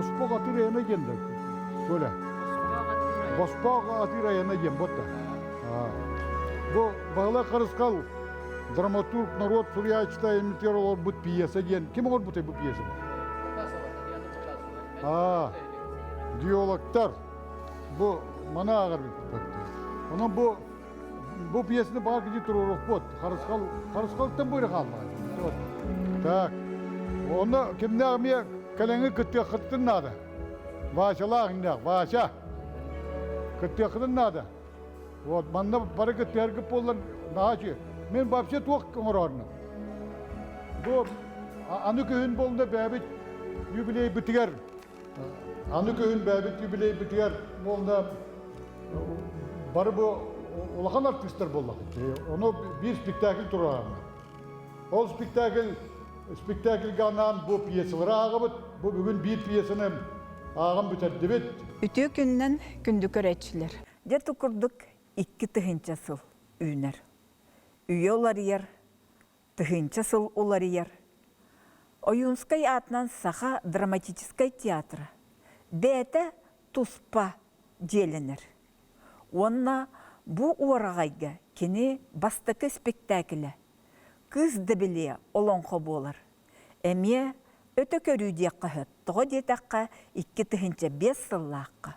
Боспох атыыр айана диэн да Коля. Боспох атыыр айана диэн ботта. Бу Баһылай Харысхал драматург, норуот суруйааччыта имитер олорбут пьеса диэн. Ким оҥорбутай бу пьесаны? Аа, геологтар. Бу маны ааҕар Онон бу бу пьесаны баар киһи туруорукпут. Харысхал Харысхалтан бу хаалла. Так. Онно кимнээх эмиэ кэлэҥи кыттыаххытын наада. Васялаах иннээх, Вася. Кыттыаххытын наада. Вот, манна бары кыттыһаргыт буоллар наһаа үчүгэй. Мин вообще туох оҥороорну. Бу аны күһүн буолла бэйэбит юбилейбытыгар аны күһүн бэйэбит юбилейбытыгар буолла бары бу улахан артыыстар буоллахыт. Ону биир спектакль туруорарна. Ол спектакль спектакльга анаан бу пьесалары ааҕабыт. Бу бүгүн биир пьесаны ааҕан бүтэрдибит. Үтүө күнүнэн күндү көрөөччүлэр! Дьэ ту курдук 2000 сыл үүнэр. Үйэ уларыйар, тыһыынча сыл уларыйар. Ойуунскай аатынан Саха драматическай театра бэйэтэ туспа дьиэлэнэр. Уонна бу уораҕайга кини бастакы спектаклэ «Кыыс да билиэ» олоҥхо буолар. Эмиэ өтө көрүү диэххэ сөп, тоҕо диэтэххэ 2005 сыллаахха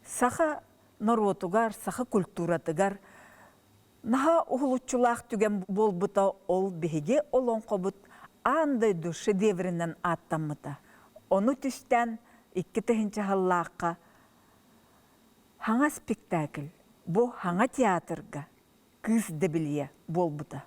саха норуотугар, саха культуратыгар наһаа уһулуччулаах түгэн буолбута ол биһиги олоҥхобут аан дойду шедевринэн ааттаммыта. Ону түстээн 2000 сыллаахха Хаҥа спектакль бу Хаҥа театрга Кыыс Дэбилийэ буолбута.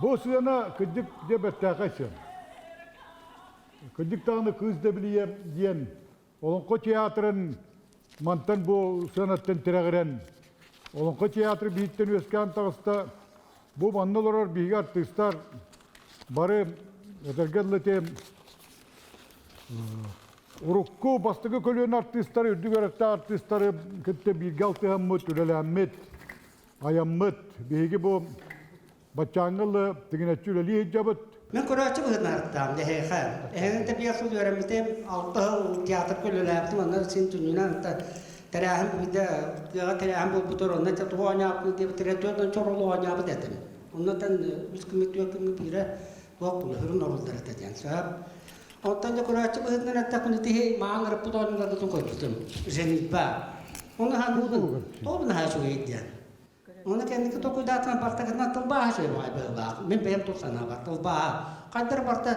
Бу сыана кырдьык дьэ бэртээхэй сыана. Кырдьык даҕаны Кыыс Дэбилийэ диэн Олоҥхо театрын мантан бу сыанаттан тирэҕирэн Олоҥхо театры биһиттэн үөскээн таҕыста. Бу манна олорор биһиги артыыстар бары этэргэ дылы ити урукку бастакы көлүөнэ артыыстары, үрдүк үөрэхтээх артыыстары кытта бииргэ алтыһаммыт, үлэлээммит, айаммыт. Биһиги бу Баччааҥҥа ыла тигинэччи үлэлии сылдьабыт. Мин көрөөччү быһыытынан арыттаам эһиэхэ. Эһигин тэпиэ сыл үөрэммитим, алта сыл театрга үлэлээбитим, онно син түннүнэн тэрээһин биирдэ тыаҕа тэрээһин буолбутугар онно тугу оонньообуппун диэбиттэрэ түөрт уон чоролу оонньообут этим. Оннотон үс күммүт түөрт күммүт биирэ туох булуһурун оруллар этэ диэн сөп. Оттон да көрөөччү быһыытынан эттэхпинэ тиһи маан ырыппыт оонньууларбытын көрбүтүм. Женитьба. Ону хаһан тоҕо наһаа үчүгэй диэн. Оны кэнники толкуйдаатынан бартакытынан тылбааһа үчүгэй баҕайы быһыылаах. Мин бэйэм тус санаабар тылбааһа. Хайдар барта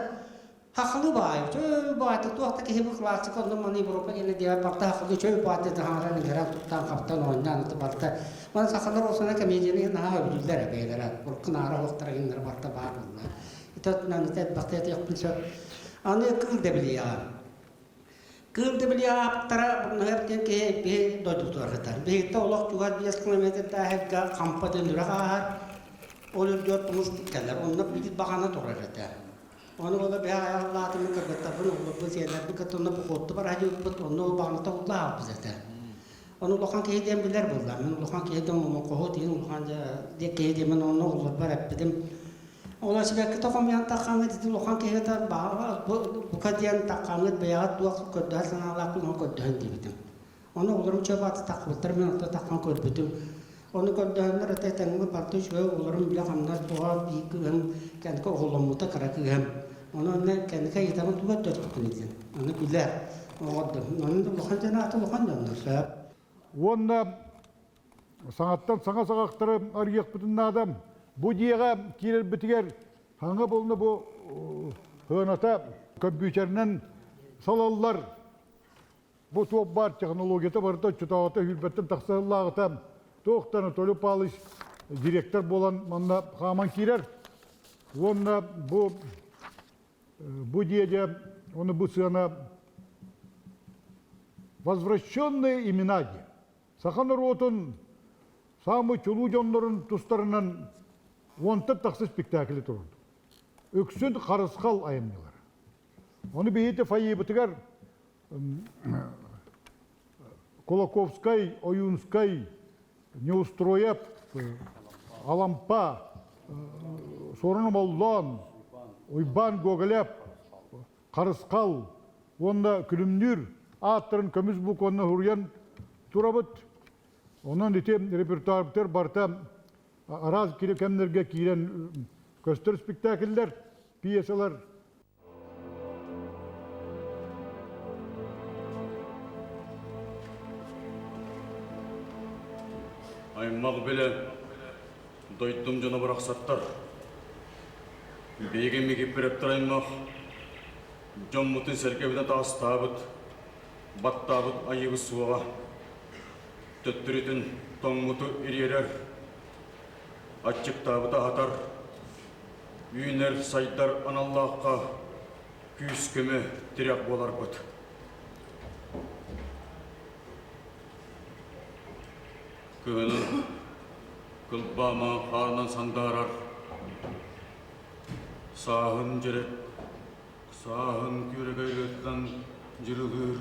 хахылыы баҕайы, чөй баҕайы туох да киһи бу классика онно маны Европа диэн диэбэт барта хахылыы чөй баҕайы таһааран иҥэрэн туттан хаптан оонньоон аты барта. Маны сахалар осана комедияны наһаа өбүлүүллэр бэйэлэрэ. Урукку наара оһохтор гыннара барта баар буолла. Итотунан ити элбэхтэ этиэхпин сөп. Аны кыл да билиэҕэ. Кыым да били ааптара Бурнаһыап диэн киһи биһи дойдубутугар сытар. Биһиттэ олох чугас 5 километрдааһыга Хампа диэн үрэх ааһар. Ол үрдүгэр тумус кэлэр. Онно биир баҕана турар этэ. Ону буола биһи айаҕалаатым кыргыттарбын, оҕолорбун, сиэннэрбин кытта онно походту бара сылдьыбыппыт. Онно ол баҕаната улла хаалбыт этэ. Ону улахан киһи диэн билэр буолла. Мин улахан киһи диэн олоҥхоһут диэн улахан дьэ киһи диэн мин онно оҕолорбор эппитим. Ол сибэкки тохомуйан таххаҥҥыт ити улахан киһи бука диэн таххаҥҥыт бэйэҕит туох көрдөһөр санаалаахпын ону көрдөһөн диэбитим. Ону оҕолорум чөп аты таххыбыттар мин онто таххан көрбүтүм. Ону көрдөһөннөр ата тэҥҥэ барыта үчүгэй оҕолорум үлэ хамнас буола биир кыыһым кэнники оҕоломмута кыра кыыһым. Ону онно кэнники ыйытабын тугу көрдөрбүккүн диэн. Аны күлэр оҕордум. Ону улахан дьон аата улахан дьоннор сөп. Уонна саҥаттан саҥа саҕахтары арыйыахпытын наада. Бу дьиэҕэ киирэрбитигэр саҥа буолна бу сыаната көмпүүтэринэн салаллар. Бу туох баар технологията барыта оччотооҕута сүүрбэттэн тахса сыллааҕыта туох да Анатолий Павлович директор буолан манна хааман киирэр. Уонна бу бу дьиэ уонна бу сыана возвращенные имена диэн. Саха норуотун саамай чулуу дьоннорун тустарынан уонтан тахса спектакли туруорду. Үксүн харысхал айымньылара. Ону биһиги фойебытыгар Кулаковскай, Ойуунскай, Неустроев, Алампа, Суорун Омоллоон, Уйбаан Гоголев, Харысхал уонна Күлүмнүүр ааттарын көмүс букванан суруйан турабыт. Онон ити репертуарбытыгар барыта араас кэмнэргэ киирэн көстөр спектакльлэр, пьесалар. Аймах билэ, дойдум дьоно барахсаттар. Биһиги Микиппирэптэр аймах дьоммутун сэргэбитин таастаабыт, баттаабыт айыыбыт суоҕа. Төттөрүтүн тоҥмуту ириэрэр, аччыктаабыты аһатар, үүнэр-сайдар аналлаахха күүс-көмө тирэх буоларбыт. Кыһынын кылбаама хаарынан сандаарар, сааһын дьэрэ, сааһын күөрэгэй ырыатынан дьырылыыр,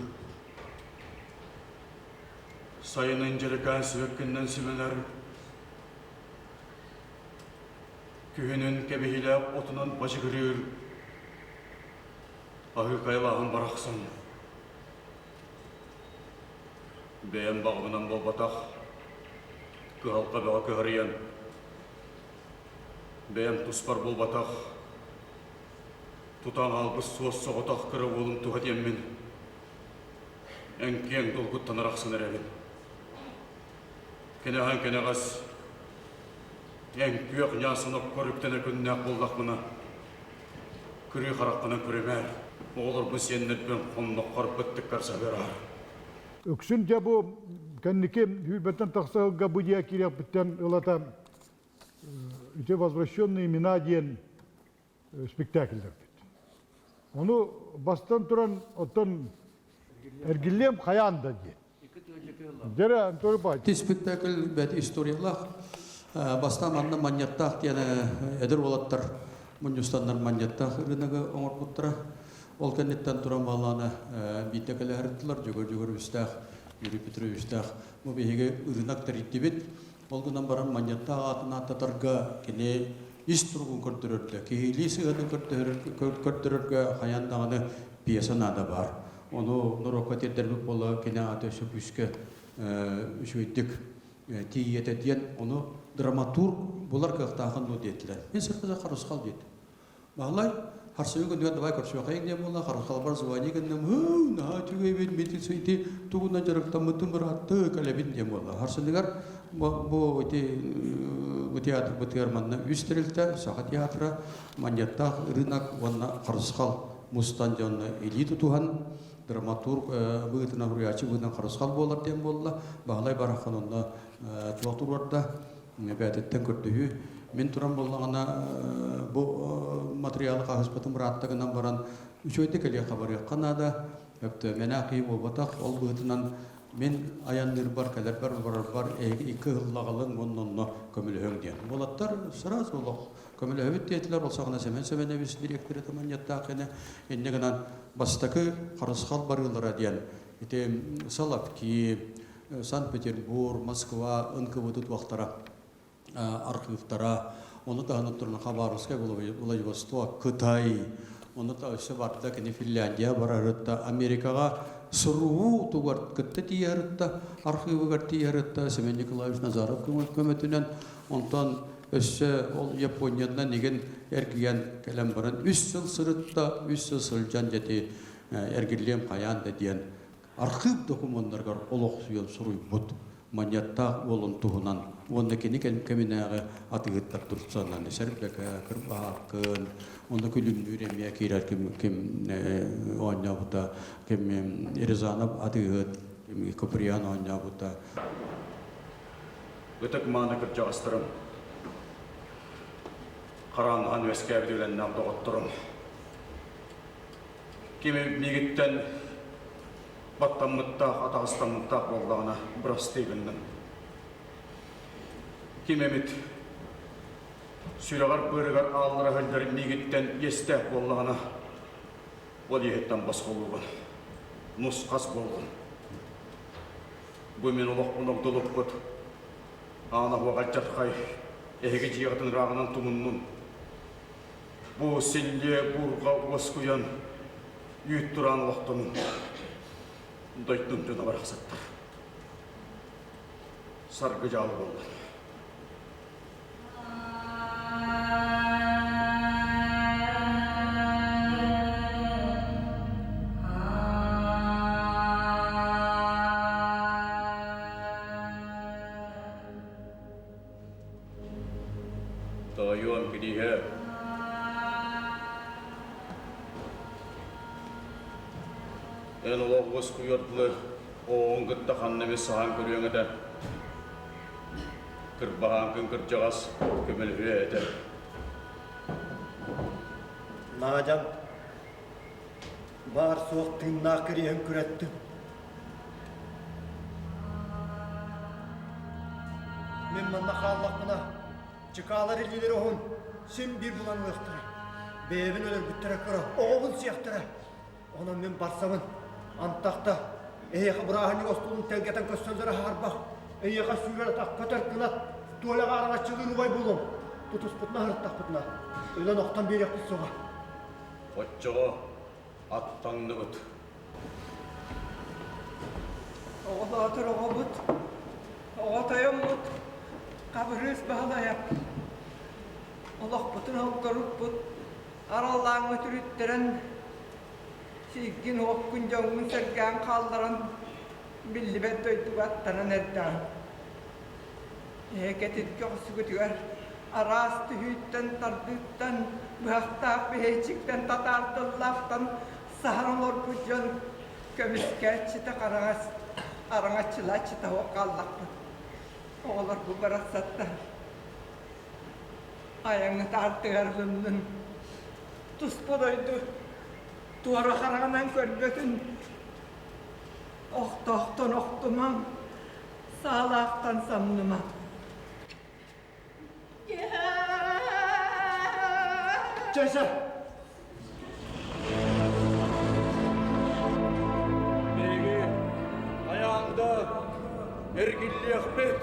сайынын дьэрэкээн сибэккиннэн симэнэр, Күһүнүн кэбиһилээх отунан бачыгырыыр, аһыыкайалааһын барахсан. Бэйэм баҕабынан буолбатах, кыһалҕа бөҕө кыһарыйан, бэйэм туспар буолбатах, тутан хаалбыт суос-соҕотох кыра уолум туһа диэммин, эҥкиэҥ долгуттан арахсан эрэбин. Кэнэҕэн кэнэҕэс эн күөх ньаассын оккор үктэнэ күннээх буоллахпына, кырыы хараххынан көрүмээр, оҕолорбун сиэннэрбин хонноххор быттыккар саһыараар. Үксүн дьэ бу кэнники сүүрбэттэн тахса сылга бу дьиэ киириэхпиттэн ылата ити возвращенные имена диэн спектакльдэрбит. Ону бастан туран оттон эргиллиэм хайаан да диэн. Дьэрэ Анатолий Павлович. Ити спектакль бэт историялаах. Бастаан манна манньаттаах диэн эдэр уолаттар мунньустаннар манньаттаах ырыынагы оҥорбуттара. Ол кэнниттэн туран баллаана биирдэ кэлэһэрдилэр Дьөгөр Дьөгөрүстээх, Юрий Петровичтаах. Бу биһиги ырыынак тэрийдибит. Ол гынан баран Манньаттаах аатын ааттатарга кини ис туругун көрдөрөргө, киһилии сыһыанын көрдөрөргө хайаан даҕаны пьеса наада баар. Ону норуокка тиэрдэрбит буола кини аата өссө күүскэ үчүгэйдик тиийиэтэ диэн ону драматург булар кыахтаахын дуо диэтилэр. Мин сырдыга харысхал диэтим. Баһылай, харсыгы күнүгэр давай көрсүөххэйиҥ диэн буолла, харысхалбар звони гынным, һуу, наһаа үчүгэйбин, мин ити тугунан дьарыктаммытым быраатты, кэлэбин диэн буолла. Харсыныгар бу ити бу театрбытыгар манна үс тэрилтэ, Саха театра, Манньыаттаах ырыынак уонна Харысхал мустан дьонно илии тутуһан, драматург быһыытынан, суруйааччы быһыытынан Харысхал буолар диэн буолла. Баһылай бараххан онно туох туруорда, бэйэтиттэн көрдөһүү. Мин туран буоллаҕына бу материалы хаһыспытым ыраатта гынан баран үчүгэйдик кэлиэххэ барыахха наада. Өптө мэнэ киһи буолбатах, ол быһыытынан мин айанныырбар, кэлэрбэр, барарбар эһиги икки ыһыллаҕалыҥ уонна онно көмөлөһүҥ диэн. Уолаттар сразу олох көмөлөһөбүт диэтилэр, ол саҕана Сэмэн Сэмэнэбис дириэктэрэ Таманньаттаах ини инньэ гынан бастакы харысхал барыылара диэн ити Соловки, Санкт-Петербург, Москва НКВД туохтара архыыптара, ону таһынан туран Хабаровскай Владивосток, Кытай, ону та өссө барда кини Финляндия барарытта, Америкаҕа суругу тугар кытта тиийэрытта, архыыбыгар тиийэрытта Семен Николаевич Назаров көмөтүнэн, онтон өссө ол Япониянан игин эргийэн кэлэн баран үс сыл сырытта, үс сыл сылдьан дьэти эргиллиэм хайаан да диэн архыып докумуоннарыгар олохсуйан суруйбут манньаттаах уолун туһунан уонна кини кэминээҕи атыыһыттар турсанан Сэрбэкэ, Кырбаһааккын, уонна Күлүмнүүр эмиэ киирэр ким, ким оонньообута, ким Рязанов атыыһыт, Куприян оонньообута. Ытык мааны кырдьаҕастарым, харааннаһан үөскээбит үлэннээх доҕотторум, Ким миигиттэн баттаммыттаах, атаҕастаммыттаах буоллаҕына, бырастыы гынным. Ким эмит сүрэҕэр-быарыгар ааллара сылдьар миигиттэн иэстээх буоллаҕына, ол иэһиттэн босхолуубун, нус-хас буоллун. Бу мин олохпун огдолуппут аана суох алдьархай эһиги дьиэҕитин ырааҕынан тумуннун. Бу силлиэ буурҕа уоскуйан, үүт тураан олохтонун дойдум дьоно барахсаттар. Саргы дьаалы буолла. Тоойуом Кирииһэ, эн олох уоскуйар дылы оҕоҕун кытта ханна эмэ саһаан көрүөҥ этэ. Кырбаһааҥкын кырдьаҕас көмөлөһүө этэ. Наадьам, баар-суох тыыннаах кириэһин күрэттим. Мин манна хааллахпына, чыкаалар илиилэрэ уһун, син биир булан ылыахтара. Бэйэбин өлөрбүттэрэ кыра, оҕобун сиэхтэрэ. Онон мин барсабын. Антахта, эһиэхэ бырааһынньык остуолун тэлгэтэн көстөллөрө хаарбах. Эйиэхэ сүүрэр атах көтөр кынат, Туоляҕа араҥаччылыыр убай буолуом. Тутуспутуна сырыттахпытына, өлөн охтон биэриэхпит суоҕа. Оччоҕо аттанныбыт. Оҕолоотор оҕобут, оҕо тойоммут Хабырыыс Баһылайап олохпутун олгоруппут, араллааҥҥа түрүттэрэн, сиигин-уоккун дьоҥҥун сэргээн хаалларан, биллибэт дойдуга аттанан эрдэҕин. Эһэкэтин көхсүгүтүгэр араас түһүүттэн, тардыыттан, быһахтаах биһэйчиктэн, татаар тыллаахтан саһан олорбут дьон көмүскээччитэ хараҥас, араҥаччылааччыта суох хааллахпыт. Оҕолор бу барахсаттар айаҥҥыт аартыгар ылыннын, туспа дойду туора хараҕынан көрбөтүн, охтоохтон охтумаҥ, саалаахтан самныма. Чэ, Биһиги хайаан да эргиллиэхпит.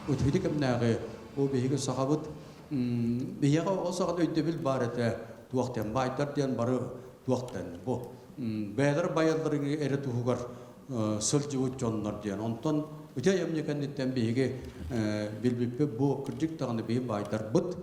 Үтүгү кэмнээҕи бу биһиги сахабыт биһиэхэ ол саҕана өйдөбүл баар этэ туох диэн баайдар диэн бары туох диэн бу бэйэлэр байалларын эрэ туһугар сылдьыбыт дьоннор диэн. Онтон ити айымньы кэнниттэн биһиги билбиппит бу кырдьык даҕаны биһи баайдарбыт,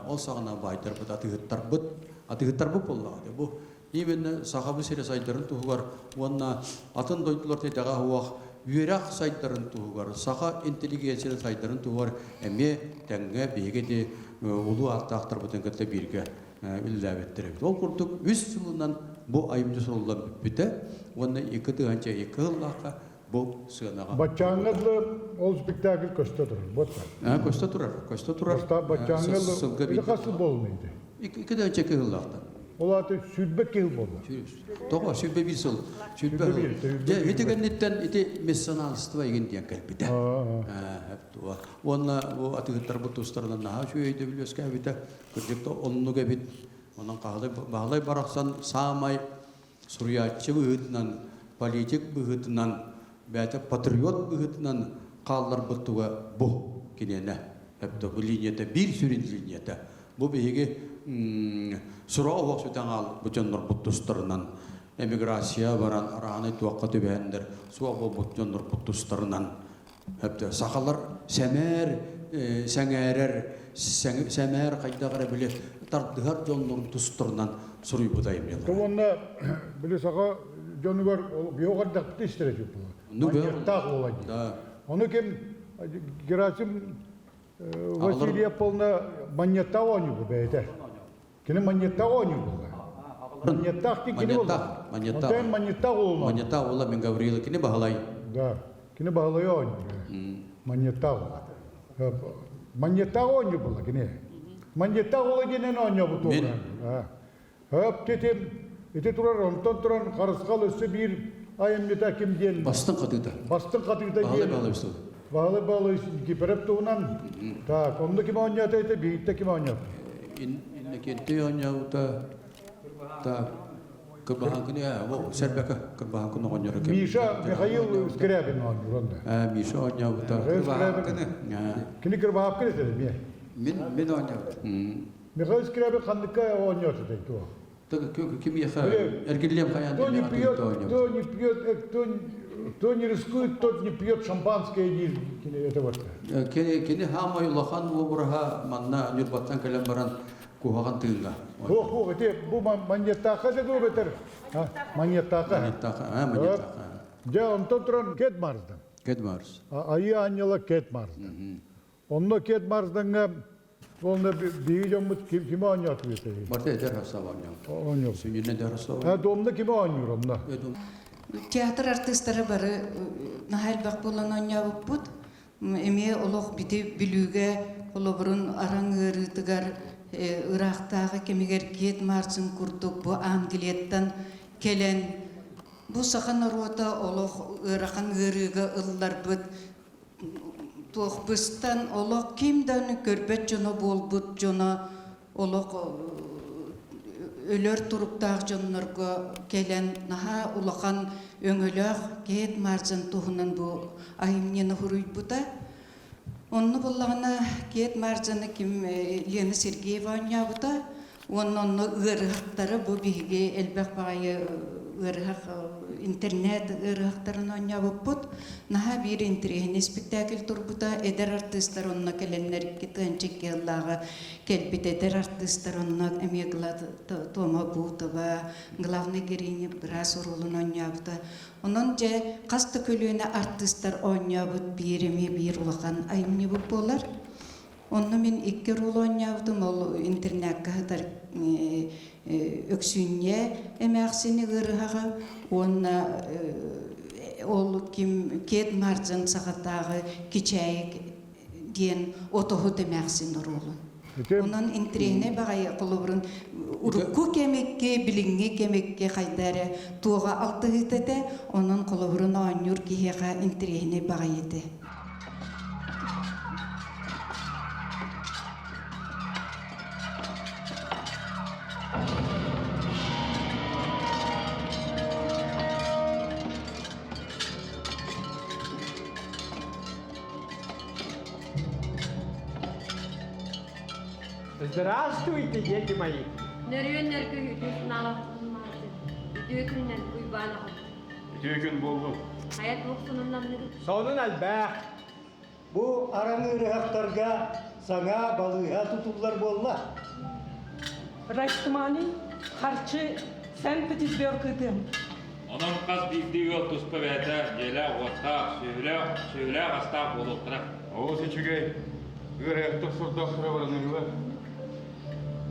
ол саҕана баайдарбыт, атыыһыттарбыт, атыыһыттарбыт буоллаҕа бу именно сахабы сирэ сайдарын туһугар уонна атын дойдулар итэҕэ суох үөрэх сайдарын туһугар, саха интеллигенцията сайдарын туһугар эмиэ тэҥҥэ биһиги ити улуу ааттаахтарбытын кытта бииргэ үлэлээбиттэр эбит. Ол курдук үс сылынан бу айымньы суруллан бүппүтэ уонна 2002 сыллаахха бу сыанаҕа. Баччааҥҥа дылы ол спектакль көстө турар. Вот Көстө турар, көстө турар. Баччааҥҥа дылы хас сыл буолун ити? Икки да кыһыллаахтар. Ол аата 21 киһи буолла. Тоҕо 21 сыл. 21 сыл. Дьэ, ити кэнниттэн ити меценатство игин диэн кэлбитэ. Уонна бу атыыһыттарбыт тустарынан наһаа үчүгэй өйдөбүл үөскээбитэ. Кырдьык да оннук эбит. Онон Баһылай барахсан саамай суруйааччы быһыытынан, политик быһыытынан, бэйэтэ патриот быһыытынан хаалларбыт туга бу киниэнэ. Эбдэ бу линията биир сүрүн линията. Бу биһиги сураҕа оһох сүтэн хаалбыт дьоннорбут тустарынан эмиграция баран араанай туохха түбэһэннэр суох буолбут дьоннорбут тустарынан Эбдэ сахалар сэмээр сэҥээрэр сэмээр хайдах эрэ били тардыһар дьоннорун тустарынан суруйбут айымньылар. Уонна били саха дьонугар биһиги эрдэхпитэ истэрэ буолар. Манньыктаах буола дии. Ону ким Герасим Васильев полна манньыттаах оонньуу бэйэтэ. Кини манньыттаах оонньуу буолла. Манньыттаах дии кини буолла. Манньыттаах. Онтон манньыттаах уолун. Манньыттаах уола мин Гаврила кини Баһылай. Да. Кини Баһылай оонньуур. Манньыттаах уола. Манньыттаах оонньуу буолла кини. Манньыттаах уола диэнэн оонньообут уолла. Хөп титим ити турар онтон туран Харысхал өссө биир айымньыта ким диэн Бастыҥ хатыыта. Бастыҥ хатыыта диэн. Баһылай Баһылай Баһылай Баһылай Кипереп туһунан. Так, онно ким оонньоото это биирдэ ким оонньоото? Иннокентий оонньообута. Так, Кырбаһаҥкыны, Сэрбэкэ Кырбаһаҥкын оҕонньоро ким? Миша Михаил Скрябин оонньуур онно. Миша оонньообута. Кырбаһаҥкыны. Кини Кырбаһаҥкын этэ эмиэ. Мин мин оонньообутум. Михаил Скрябин ханныкка оонньоото этэй туох? Кимиэхэ эргиллиэм хайаан Кто не пьет, кто не пьет, кто, кто не рискует, тот не пьет шампанское диир это вот. Кини хаамай улахан уобураһа манна Ньурбаттан кэлэн баран куһаҕан тыынга. Хуох хуох ити бу маньяттаахха да бэтэр. Маньяттаахха. Маньяттаахха, маньяттаахха. Дьэ онтон туран Кет Марсдан. Кет Марс. Айыы аанньала Кет Марсдан. Онно Кет Марсдаҥҥа Уонна биһиги дьоммут кими оонньоотугут этэй? Барыта эдэр хастаах оонньообут. Оонньуур. Сүнньүнэн эдэр хастаах Э, домна кими оонньуур онно? Театр артыыстара бары наһаа элбэх буолан оонньообуппут. Эмиэ олох бити Бүлүүгэ холобурун араҥ ыарыытыгар ыраахтааҕы кэмигэр Кет Марсен курдук бу Англияттан кэлэн бу саха норуота олох ыарахан ыарыыга ылларбыт туох быстан олох ким да көрбөт дьоно буолбут дьоно олох өлөр туруктаах дьоннорго кэлэн наһаа улахан өҥөлөөх Кейт Марсен туһунан бу айымньыны суруйбута. Онно буллаҕына Кейт Марсены ким Лена Сергеева оонньообута. Уонна онно ыарыһахтары бу биһиги элбэх баҕайы ыарыһах интернет ыарыһахтарын оонньообуппут. Наһаа биир интэриэһинэй спектакль турбута. Эдэр артыыстар онно кэлэннэр 2 тыһыынча кэлбит эдэр артыыстар онно эмиэ Тома Бутова, главный героиня быраас оруолун оонньообута. Онон дьэ хас да көлүөнэ артыыстар оонньообут биир эмиэ биир улахан айымньыбыт буолар. Онно мин икки ролу оонньообутум, ол интернакка сытар Өксүүнньэ эмээхсини ыарыһаҕа уонна ол ким Кет Мардьан саҕатааҕы Кичээйик диэн отоһут эмээхсин оруолун. Онон интириэһинэй баҕайы холобурун урукку кэмикки, билиҥҥи кэмикки хайда эрэ туоҕа алтыһыыта этэ, онон холобурун оонньуур киһиэхэ интириэһинэй баҕайы этэ. Здравствуйте, дети мои! Нөрүөн нөргү үтүө санаалаах Үтүө күннэн Уйбаан аҕам. Үтүө күн буоллун. Хайа туох сонуннанныгыт? Сонун элбэх. Бу араҥ ыарыһахтарга саҥа балыыһа тутуллар буолла. Растмани харчы Санкт-Петербург ыытыам. Онон хас биирдии ыал туспа бэйэтэ дьиэлээх-уоттаах, сүөһүлээх, сүөһүлээх-астаах буолуохтара. Олус үчүгэй. Ыарыһахтар сордоохторо бараныылар.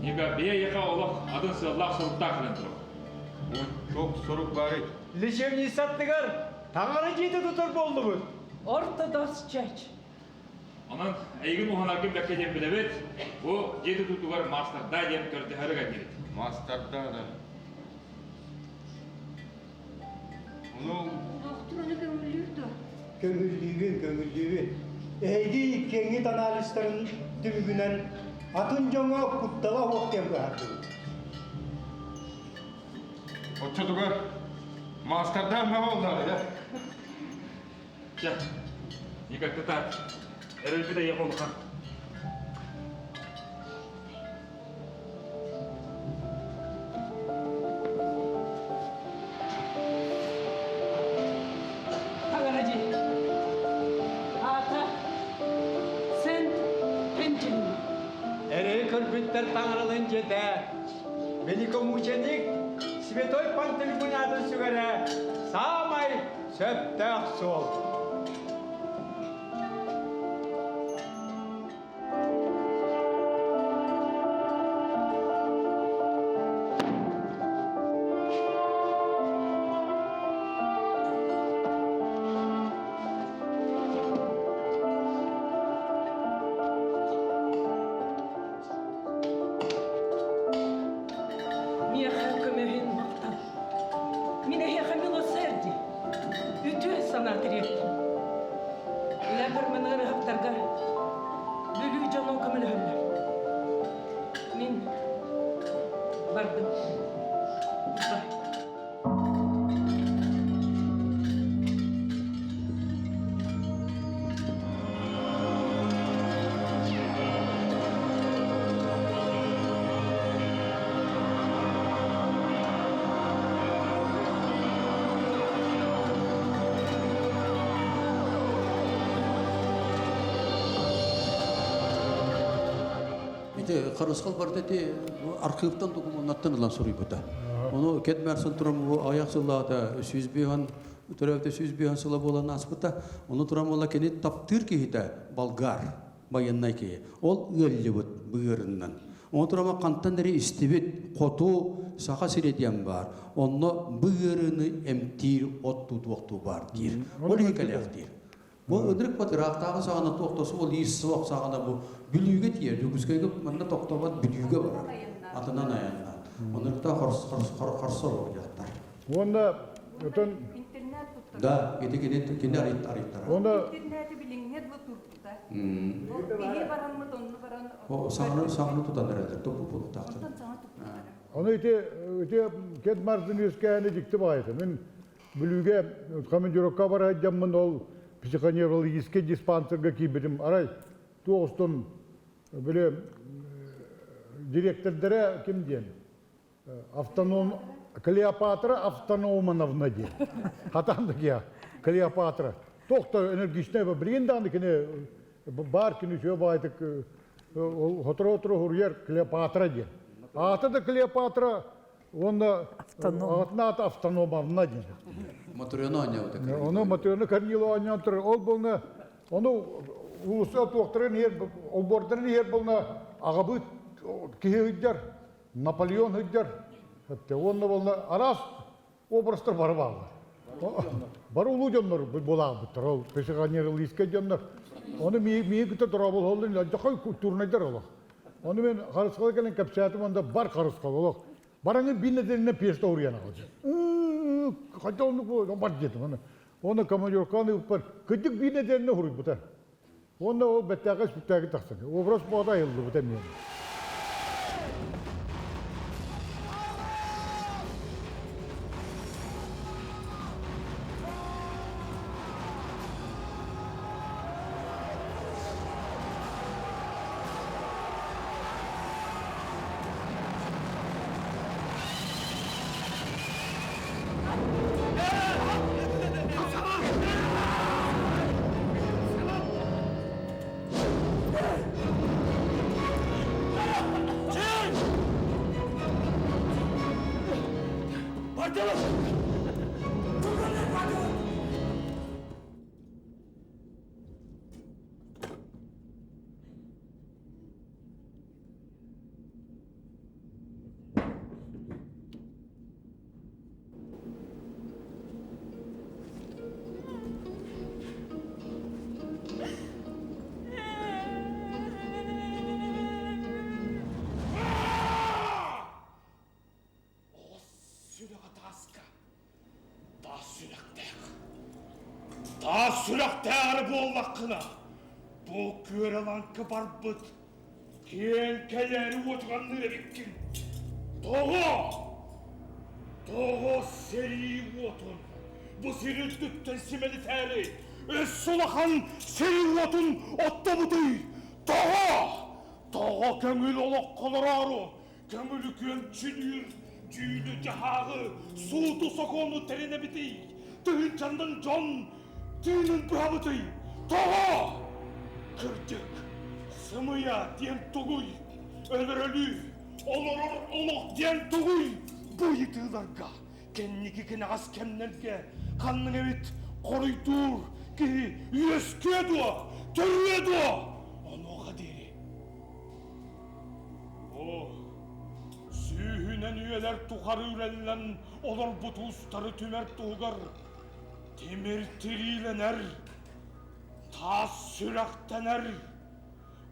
Ника, биһиэхэ олох атын сыаллаах-соруктаах кэлэн турар. Туох сорук баарый? Лечебницаттыгар таҥара дьиэтэ тутар буоллубут. Orthodox Church. Онон эйигин уһанаргын бэккэ диэн билэбит. Бу дьиэ тутуутугар маастардаа диэн көрдөһөрү кэллибит. Маастардаа да. Ону Доктор ону көҥүллүүр дуо? Көҥүллүүбүн, көҥүллүүбүн. Эһиги иккиэҥҥит анализтарын түмүгүнэн атын дьоҥҥо куттала суох диэн быһаардыбыт. Оччотугар маастардаан наҕа буоллаҕа Чэ, Ника кытаат. Эрэлбит эйиэхэ улахан. Таҥара дьиэ. Аата Сент Пентин. Эрэйи көрбүттэр таҥаралын дьиэтэ Великомученик Святой Пантелеймон сүгэрэ саамай сөптөөх суол. Миэхэ көмөһүн махтал. Мин эһиэхэ милосердие, үтүө санаа тириэртим. Үлэбэр маны ыарыһахтарга Бүлүү дьоно көмөлөһөллөр. Мин бардым. Бай. Ити Харысхал барыта ити архыыптан докумуоннартан ылан суруйбута. Ону Кет Мэрсон туран бу аҕыйах сыллаата 105 төрөөбүтэ 105 сыла буолан ааспыта. Ону туран буола кини таптыыр киһитэ болгар байыаннай киһи. Ол ыаллыбыт быырынан. Ону турама хантан эрэ истибит хоту Саха сирэ диэн баар. Онно быырыны эмтиир от тутуохтуу баар диир. Ол иһин кэлиэх диир. Бу ынырык бат ыраахтааҕы саҕана туох да суол иис суох саҕана бу Бүлүүгэ тиийэр, Дьокуускайга манна тохтобот Бүлүүгэ барар. Атынан айаннаан. Оннуктаа хорсор оҕуйахтар. Уонна отон Да, ити кини кини арыйтара. Уонна Интернети билиҥҥэ дылы турбута. Биһи бараммыт онну баран О, саҥаны саҥаны тутан эрэллэр, туппу булуктаахтар. Онтон саҥа туппуттара. Ону ити ити Кет Мартин үөскээһинэ дьикти баҕайыта. Мин Бүлүүгэ командировка бара сылдьаммын ол психоневрологическай диспансерга киирбитим. Арай туох устун били дириэктэрдэрэ ким диэн автоном Клеопатра Автономановна диэн. Хатан да киһи Клеопатра. Туох да энергичнэй билигин даҕаны кини баар кини үчүгэй баҕайытык сотору-сотору суруйар Клеопатра диэн. Аата да Клеопатра уонна аҕатын аата Автономовна диэн. Матрена оонньообута. Ону Матрена Корнилова оонньоон турар. Ол буолна ону уулусса туохтарын иһэр, олбуордарын иһэр буолна аҕабыт киһи ыйдар, Наполеон ыйдар. Уонна буолна араас образтар бары бааллар. Бары улуу дьоннор буолаабыттар. Ол психоневрологическай дьоннор. Ону миигин кытта дорооболоһоллор, дьохой культурнайдар олох. Ону мен харысхала кэлэн кэпсээтим, онда бар харысхал олох. Бараңын биир нэдиэлэнэн пьеса уруйан аҕалдым. Хотя оннук бар диэтим. Оны оны командировканы ыыппар кырдьык биир нэдиэлэнэн уруйбута. Уонна ол бэттээхэй спектакль тахсан. Образ боҕото айыллыбыта эмиэ. Сүрэҕэ тааска. Таас сүрэхтээх. Таас сүрэхтээх эрэ буоллаххына, бу күөрэ-лаҥкы барбыт киэҥ кэйээри уотуганныыр эбиккин. Тоҕо? Тоҕо сэрии уотун бу сир үрдүттэн симэлитээри өссө улахан сэрии уотун оттобутуй? Тоҕо? Тоҕо көҥүл олоххо олороору Көҥүлү күөмчүлүүр дьүүлү-дьаһааҕы, сууту-сокуону тэринэбитий? Тыһыынчаннан дьон тыынын быһабытый? Тоҕо? Кырдьык, сымыйа диэн тугуй? Өлөр-өлүү, олорор олох диэн тугуй? Бу ыйытыыларга кэнники кэнэҕэс кэмнэргэ ханнык эбит хоруйдуур киһи үөскүө дуо, төрүө дуо? Онуоха диэри Оо, сүүһүнэн үйэлэр тухары үрэллэн олорбут уустары түмэр туһугар тимир тириилэнэр, таас сүрэхтэнэр,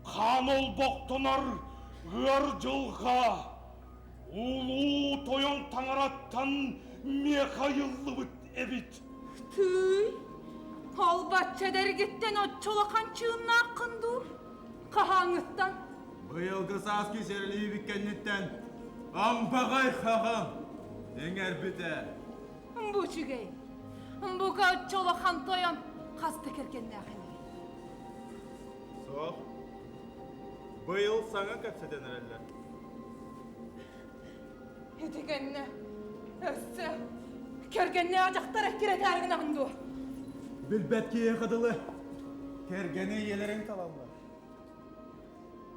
хаан олбохтонор ыар дьылҕа улуу тойон таҥараттан миэхэ ыйыллыбыт эбит. Тыый, ол бачча эдэргиттэн оччо улахан чыыннааххын дуу? Хаһааҥҥыттан? Быйылгы сааскы сэрэлиибит кэнниттэн ампаҕай хаҕам иҥэрбитэ. Бу үчүгэй. Бука оччо улахан тойон хас да кэргэннээх инигин. Суох. Быйыл саҥа кэпсэтэн эрэллэр. Ити кэннэ өссө кэргэннээх дьахтар эккирэтээри гынаҕын дуо? Билбэт киһиэхэ дылы кэргэни ийэлэрин талаллар.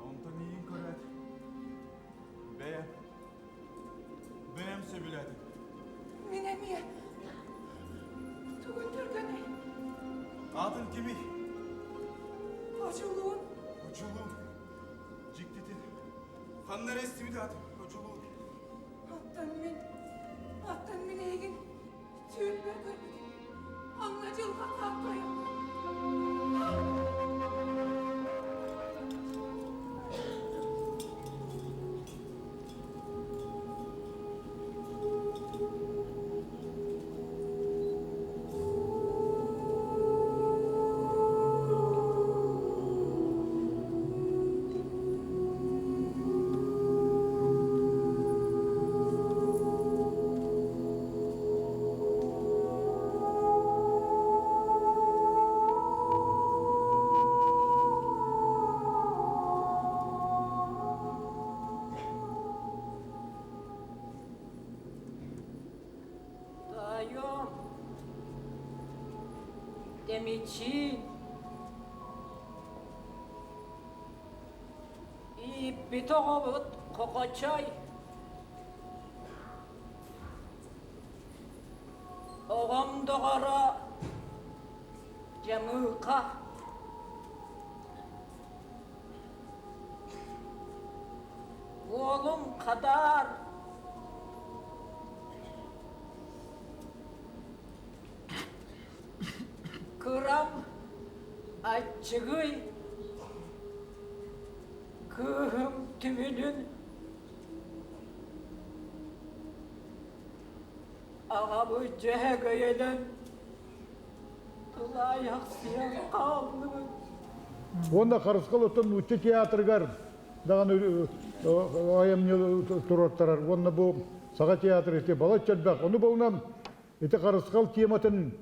Онтон миигин көрөөт, бэйэм, бэйэм сөбүлээтим. Мин эмиэ тугун түргэнэй? Аатын кимий? Одьулуун. Одьулуун. Дьиктитин. Ханна эрэ истибит аатым, Одьулуун. Оттон мин, оттон мин эйигин түүнбэр көрбүтүм. Онно дьылҕа хааппайым. Таайым, Демичин, Ииппит оҕобут Хохочой Оҕом доҕоро Дьамыыка Уолум Хадаар Кырам аччыгый кыыһым түмүлүн аҕабыт дьөһөгөйөнөн тулаайахсыйан хааллыбыт. Уонна Харысхал оттон нуучча театрыгар даҕаны айымньы туруортарар. Уонна бу Саха театры ити балачча элбэх. Ону булунан ити Харысхал тематын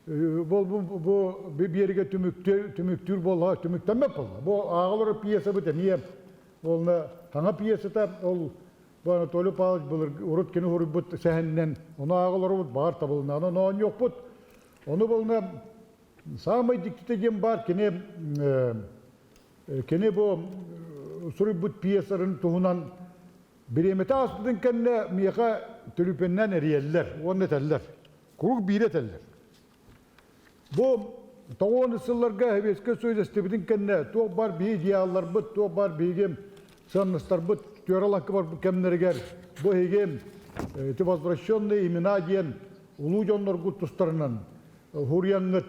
Бу бу биэригэ түмүктүүр түмүктүүр буолла, түмүктэммэт буолла. Бу ааҕылар пьесабыт эмиэ уонна саҥа пьесата ол бу Анатолий Павлович былыр урут кини суруйбут сэһэнинэн ону ааҕыларбыт баар табылыннаҕына ону оонньуохпут. Ону буолна саамай дьиктитэ диэн баар кини кини бу суруйбут пьесарын туһунан бириэмэтэ ааспытын кэннэ миэхэ түлүпүөннээн эрийэллэр уонна этэллэр. Куруук биири этэллэр. Бу тоҕуон сылларга Сэбиэскэй Союз эстибитин кэннэ туох баар биһиги идеалларбыт, туох баар биһиги сыаннастарбыт түөрэ-лаҥкы барбыт кэмнэригэр бу эһиги эти возвращенные имена диэн улуу дьонноргут тустарынан хуруйаҥҥыт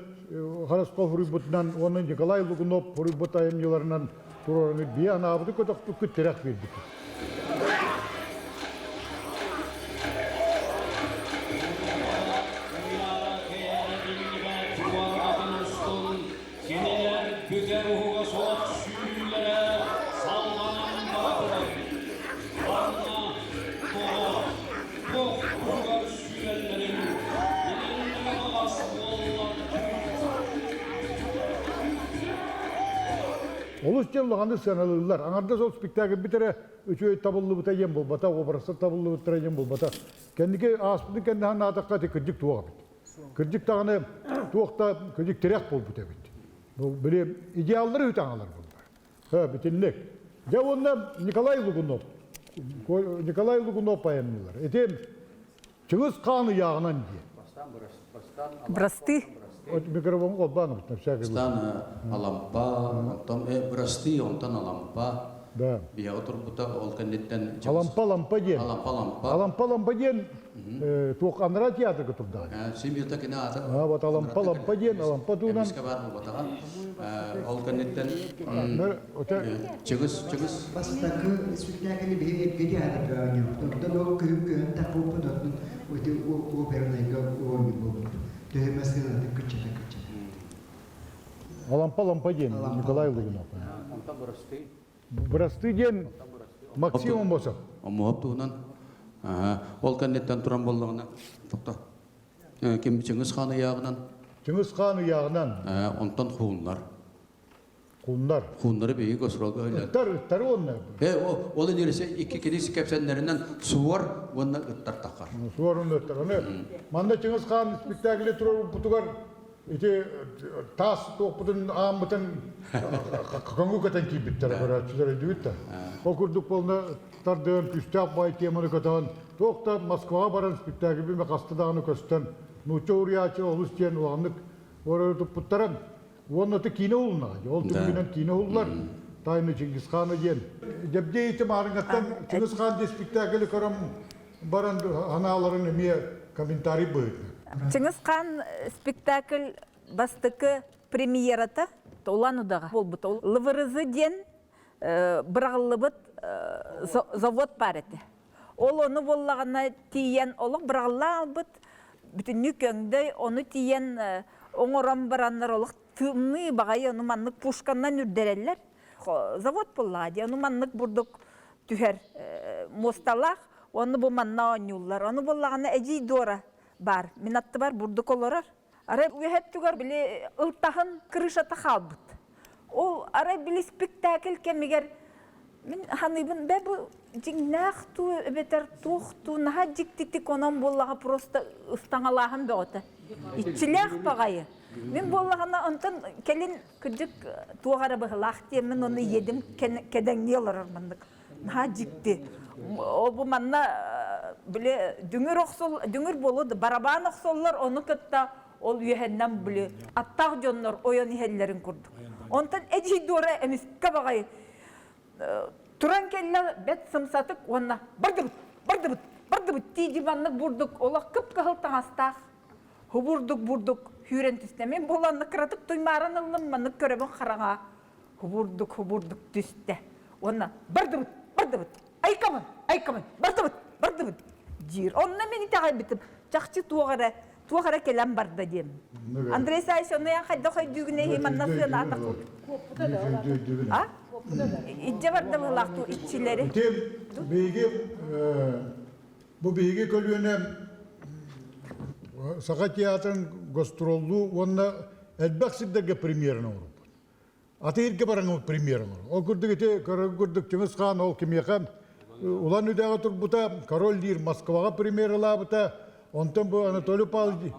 Харысхал хуруйбутунан уонна Николай Лугунов хуруйбут айымньыларынан туруораҥҥыт биһи анаабыты көтөхпүккүт тирэх биэрбиккит. Олус диэн улаханнык сыаналыыллар. Аҥардас ол спектакльбит эрэ үчүгэй табыллыбыта диэн буолбата, образтар табыллыбыттара диэн буолбата. Кэнники ааспытын кэннэ санаатахха ити кырдьык туох эбит. Кырдьык даҕаны туох да кырдьык тирэх буолбут эбит. Бу били идеаллары үтаҥалар буоллар. Ха, бүтүннүк. Дьэ уонна Николай Лугунов. Николай Лугунов поэмнылар. Ити Чыҥыс хаан ыйааҕынан диэн. Брасты. Микрофон холбаан всякий. Бастаан Алампа, онтон Брасты, онтон Алампа. Да. Биһиэхэ турбута ол кэнниттэн Алампа Лампа диэн. Алампа Лампа. Алампа Лампа диэн туох анараа театрга турдаҕа. Семьята кини аата. А вот Алампа Лампа диэн Алампа туунан. Эмискэ баар буолбатаҕа. Ол кэнниттэн Чыгыс Чыгыс. Бастакы спектакль биһи эргэ театрга оонньообут. Онтон ол күһүн күһүн тахпыппыт оттон ити опернайга оонньуу буолбут. Төһө массыынатын кыччата кыччата. Алампа Лампа диэн Николай Лугунов. Онтон бырастыы. Бырастыы диэн Максим Омбосов. Омуһап туһунан. Ол кэнниттэн туран буоллаҕына, тохто. Ким Чыҥыс хаан ыйааҕынан. Чыҥыс хаан ыйааҕынан. Онтон хууннар. Хууннар. Хууннары биһиги госролга өлөр. Ыттар, ыттары уонна. Э, ол иниресе икки кинис кэпсэннэринэн суор уонна ыттар тахар. Суор уонна ыттар. Аны манна Чыҥыс хаан спектакле турар Ити таас туохпутун ааммытын көҥү көтөн киирбиттэрэ көрөөччүлэр өйдүүбүт да. Ол курдук буолна тардыан күүстээх баай теманы көтөҕөн туох да Москваҕа баран спектакльбин хаста даҕаны көстөн нуучча уруйааччы олус диэн улаханнык оройу туппуттара. Уонна ты киинэ уһулуннаҕа. Ол түмүгүнэн киинэ уһуллар. Тайны Чингисхана диэн. Дьэбдиэй ити маарыҥҥаттан Чингис Хаан диэн спектаклы көрөн баран анааларын эмиэ комментарий быһыытынан. Чыҥыс Хаан спектакль бастакы премьерата Улан-Удаҕа буолбута. Лывырызы диэн быраҕыллыбыт завод баар этэ. Ол ону буоллаҕына тиийэн олох быраҕыллаан албыт бүтүннүү көҥдөй ону тиийэн оҥорон бараннар олох тымныы баҕайы ону маннык пушканнан үрдэрэллэр. Завод буоллаҕа дии ону маннык бурдук түһэр муосталаах Онно бу манна оонньууллар. Ону буоллаҕына эдьиий Дора баар. Мин аттыбар бурдук олорор. Арай үөһэ өттүгэр били ылтаһын крышата хаалбыт. Ол арай били спектакль кэмигэр мин ханыыбын бэ бу дьиҥнээх туу эбэтэр туох туу наһаа дьиктитик онон буоллаҕа просто ыстаҥалааһын бөҕөтө. Иччилээх баҕайы. Мин буоллаҕына онтон кэлин кырдьык туох эрэ быһылаах диэммин ону ийэдим кэдэҥнии олорор маннык. Наһаа дьикти. Ол бу манна били дүҥүр охсул дүҥүр буолуо барабаан охсоллор ону кытта ол үөһэннэн били аттаах дьоннор ойон иһэллэрин курдук. Онтон эдьиий Дуора эмискэ баҕайы туран кэллэ бэт сымсатык уонна бардыбыт бардыбыт бардыбыт тиийди маннык бурдук олох кып-кыһыл таҥастаах хубурдук бурдук сүүрэн түстэ. Мин буоланнык кыратык туймааран ыллым маннык көрөбүн хараҥа хубурдук хубурдук түстэ уонна бардыбыт бардыбыт айкамын айкамын бардыбыт бардыбыт диир онно мин итэҕэйбитим чахчы туох эрэ туох эрэ кэлэн барда диэн Андрей Саевич ону эн хайдах өйдүүгүнэй манна сыанаатах а иччэ барда быһылаах туу иччилэри Ити биһиги бу биһиги көлүөнэ Саха театрын гастроллуу уонна элбэх сирдэргэ премьераны оҥорбут. Атыырга баран премьера оҥорор. Ол курдук ити көрөр курдук Чыҥыс Хаан ол кимиэхэ Улан Үдэҕэ турбута, Король Лир Москваҕа премьералаабыта, онтон бу Анатолий Павлович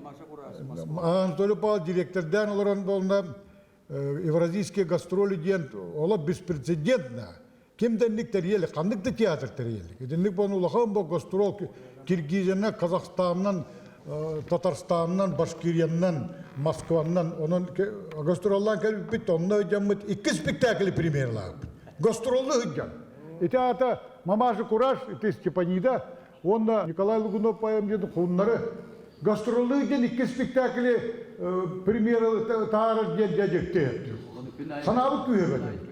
Анатолий Павлович директордаан олорон буолна Евразийские гастроли диэн олох беспрецедентно. Ким да инник тэрийэлик, ханнык да театр тэрийэлик. Итинник буолан улахан бу гастрол Киргизиянан, Казахстанынан, Татарстанынан, Башкириянан, Москванан, онон гастроллаан кэлбиппит, онно ыдьаммыт икки спектакли премьералаабыт. Гастроллу ыдьан. Ити аата Мамаша Кураж, ити Степанида, уонна Николай Лугунов поэм диэн хуннары гастроллуу диэн икки спектакли премьера таһаарар диэн дьэ Санаабыт күүһэ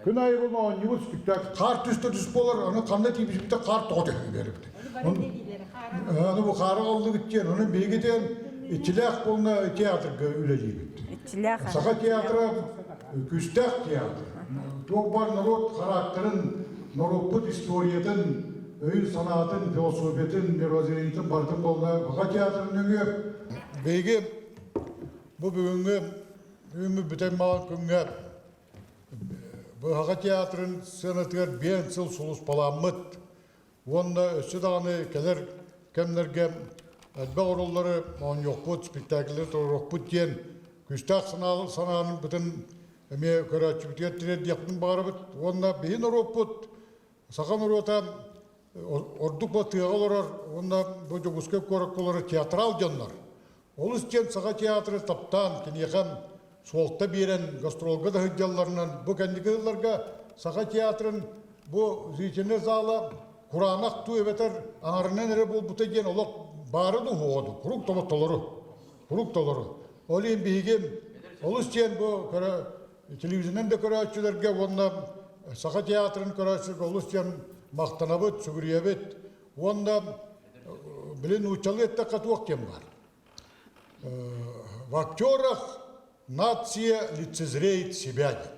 Күн аайы бұл оонньуубут спектакль хаар түстэ түс буолар, аны ханна тиийбиппитэ хаар тоҕо түһэн биэрбит. Аны бу хаары аллыбыт диэн, оны биһиги диэн иччилээх буолна театрга үлэлиибит. Иччилээх. Саха театра күүстээх театр. Туох бар норуот характерын, норуоппут историятын, өйүн-санаатын, философиятын, мировоззрениетын барытын буолла Саха театрын нөҥүө биһиги бу бүгүҥҥү бүгүҥҥү бүтэн маҕан күҥҥэ. Быһаҕа театрын сценатыгар биэн сыл сулуспаламмыт уонна өссө даҕаны кэлэр кэмнэргэ элбэх оруоллары оонньуохпут, спектакльлэри туруоруохпут диэн күүстээх санаабытын эмиэ көрөөччүбүтүгэр тириэрдиэхпин баҕарабыт. Уонна биһи норуоппут, саха норуота ордук бу тыаҕа олорор уонна бу Дьокуускай куоракка олорор театрал дьоннор. Олус диэн саха театры таптаан, киниэхэ суолта биэрэн, гастролга да сылдьалларынан бу кэнники сылларга саха театрын бу зрительнай зала кураанах туу эбэтэр аҥарынан эрэ буолбута диэн олох баара да уһуоҕа дуу, куруук толору, куруук толору. Ол иһин биһиги олус диэн бу көрө телевизорынан да көрөөччүлэргэ уонна Саха театрын көрөөччүлэргэ олус диэн махтанабыт, сүгүрүйэбит уонна били нууччалыы эттэххэ туох диэн баар. В актерах нация лицезреет себя диэн.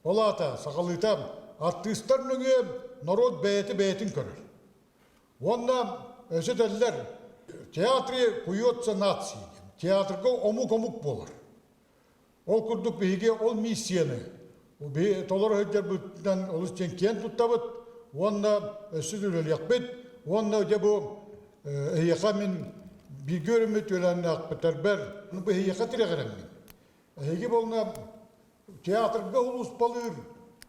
Ол аата сахалыыта артыыстар нөҥүө норуот бэйэтэ бэйэтин көрөр. Уонна өссө этэллэр театре куется нации диэн. Театрга омук-омук буолар. Ол курдук биһиги ол миссияны толоро сылдьарбытынан олус диэн киэн туттабыт уонна өссө да үлэлиэхпит уонна дьэ бу эһиэхэ мин бииргэ үөрэммит үөлээннээхпиттэрбэр бу эһиэхэ тирэҕирэммин. Эһиги буолна театрга улууспалыыр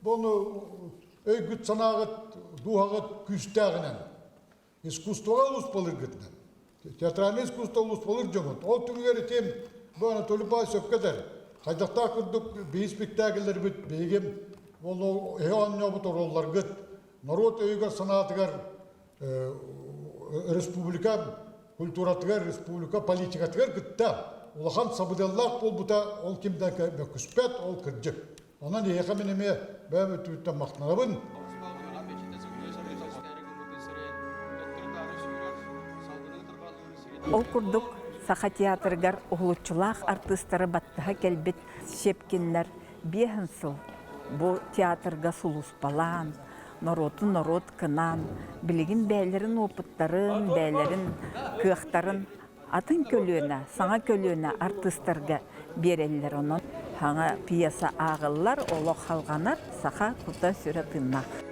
буону өйгүт санааҕыт дууһаҕыт күүстээҕинэн искусствоҕа улууспалыыргытынан театральное искусство улууспалыыр дьоҥут. Ол түмүгэр ити бу Анатолий Павлович сөпкө этэр. Хайдахтаах курдук биһи спектакльлэрбит биһиги ол эһи оонньообут оруолларгыт норуот өйүгэр-санаатыгар республика культуратыгар, республика политикатыгар кытта улахан сабыдыаллаах буолбута ол ким да мөккүспэт, ол кырдьык. Онон эһиэхэ мин эмиэ бэйэм өттүбүттэн махтанабын. Ол курдук Саха театрыгар уһулуччулаах артыыстары баттаһа кэлбит Щепкиннэр биэһин сыл бу театрга сулууспалаан, норуоту норуот кынаан, билигин бэйэлэрин уопуттарын, бэйэлэрин кыахтарын атын көлүөнэ, саҥа көлүөнэ артыыстарга биэрэллэр. Онон саҥа пьеса ааҕыллар, олох халҕанар, саха кута-сүрэ тыыннаах.